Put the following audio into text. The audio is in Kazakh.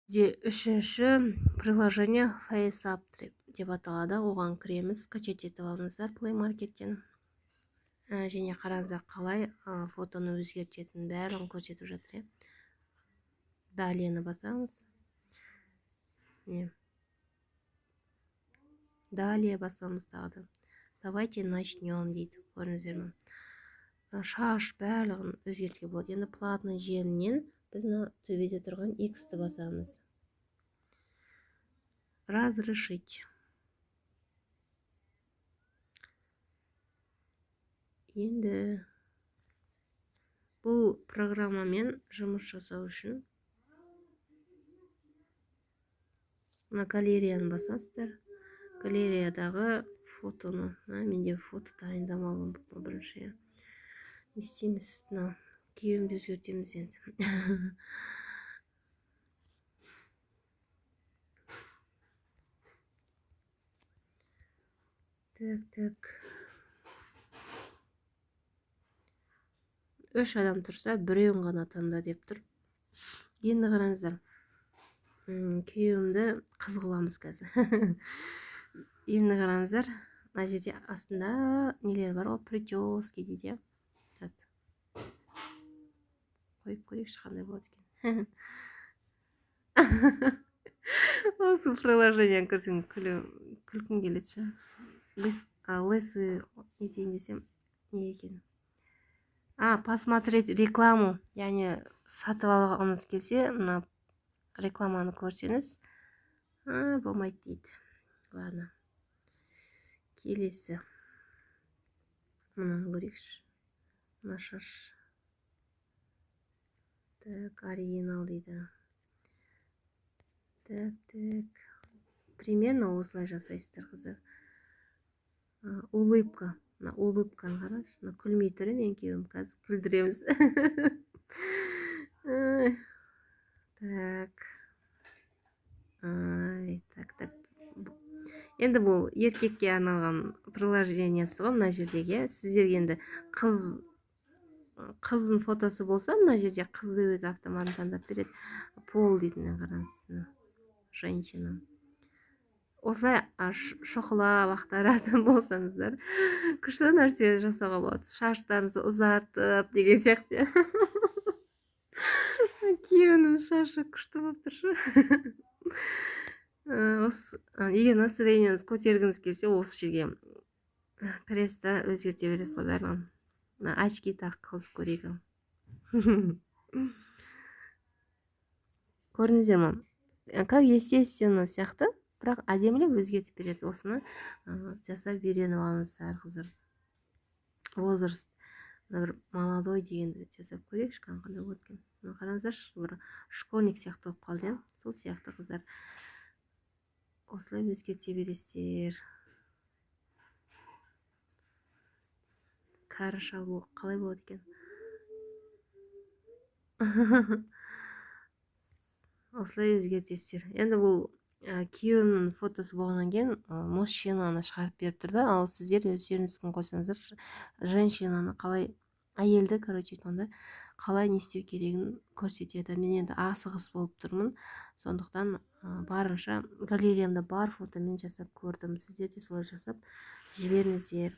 Бізде үшінші приложение FaceApp деп аталады. Оған кіреміз, скачать етіп алыңыздар Play Market'тен. Және қараңыздар, қалай фотоны өзгертетінін барлығын көрсетіп жатыр, иә. Далее-ні басамыз. Міне. Далее басамыз тағы да. Давайте начнем дейді, көрдіңіздер ме? Шаш барлығын өзгертуге болады. Енді платный жерінен біз мына төбеде тұрған X-ті басамыз. Разрешить. Енді бұл программамен жұмыс жасау үшін мына галереяны басасыздар. Галереядағы фотоны, менде фото дайындамаппын бірінші, иә. Не істейміз, мына күйеуімді өзгертеміз енді. Так, так. 3 адам тұрса, біреуін ғана таңда деп тұр. Енді қараңыздар. Күйеуімді қыз қыламыз қазір. Енді қараңыздар, мына жерде астында нелер бар ғой, прически дейді, иә. Қойып көрейікші, қандай болады екен. Осы приложениені көрсең күлкім келеді ше. Лысы не дейін десем, не екен? Посмотреть рекламу, яғни сатып алғыңыз келсе, мына рекламаны көрсеңіз, болмайды дейді. Ладно. Келесі. Мынаны көрейікші. Мына шаш. Так, оригинал дейді. Так, так. Примерно осылай жасайсыздар, қыздар. Улыбка. Мына улыбканы қараңызшы. Мына күлмей тұр менің күйеуім, қазір күлдіреміз. Так. Ай, так, так. Енді бұл еркекке арналған приложениесі ғой мына жердегі, иә. Сіздерге енді қыздың фотосы болса, мына жерде қызды өзі автомат таңдап береді. Пол дейтінін қараңыз. Женщина. Осылай шоқылап ақтаратын болсаңыздар, күшті нәрсе жасауға болады. Шаштарыңызды ұзартып деген сияқты. Күйеуінің шашы күшті болып тұр ше. Осы, егер настроениеңіз көтергіңіз келсе, осы жерге кіресіз да өзгерте бересіз ғой барлығын. Мына очки таққызып көрейік. Көрдіңіздер ме? Как естественно сияқты, бірақ әдемілеп өзгертіп береді. Осыны жасап үйреніп алыңыздар, қыздар. Возраст, мына бір молодой дегенді жасап көрейікші, қандай болады екен. Мына қараңыздаршы, бір школьник сияқты болып қалды, иә. Сол сияқты қыздар. Осылай өзгерте бересіздер. Кәрі шал қалай болады екен? Осылай өзгертесіздер. Енді бұл күйеуімнің фотосы болғаннан кейін мужчинаны шығарып беріп тұр да, ал сіздер өздеріңіздікін қойсаңыздар, женщинаны қалай, әйелді, короче айтқанда, қалай не істеу керегін көрсетеді. Мен енді асығыс болып тұрмын, сондықтан барынша галереямда бар фотомен жасап көрдім. Сіздер де солай жасап жіберіңіздер.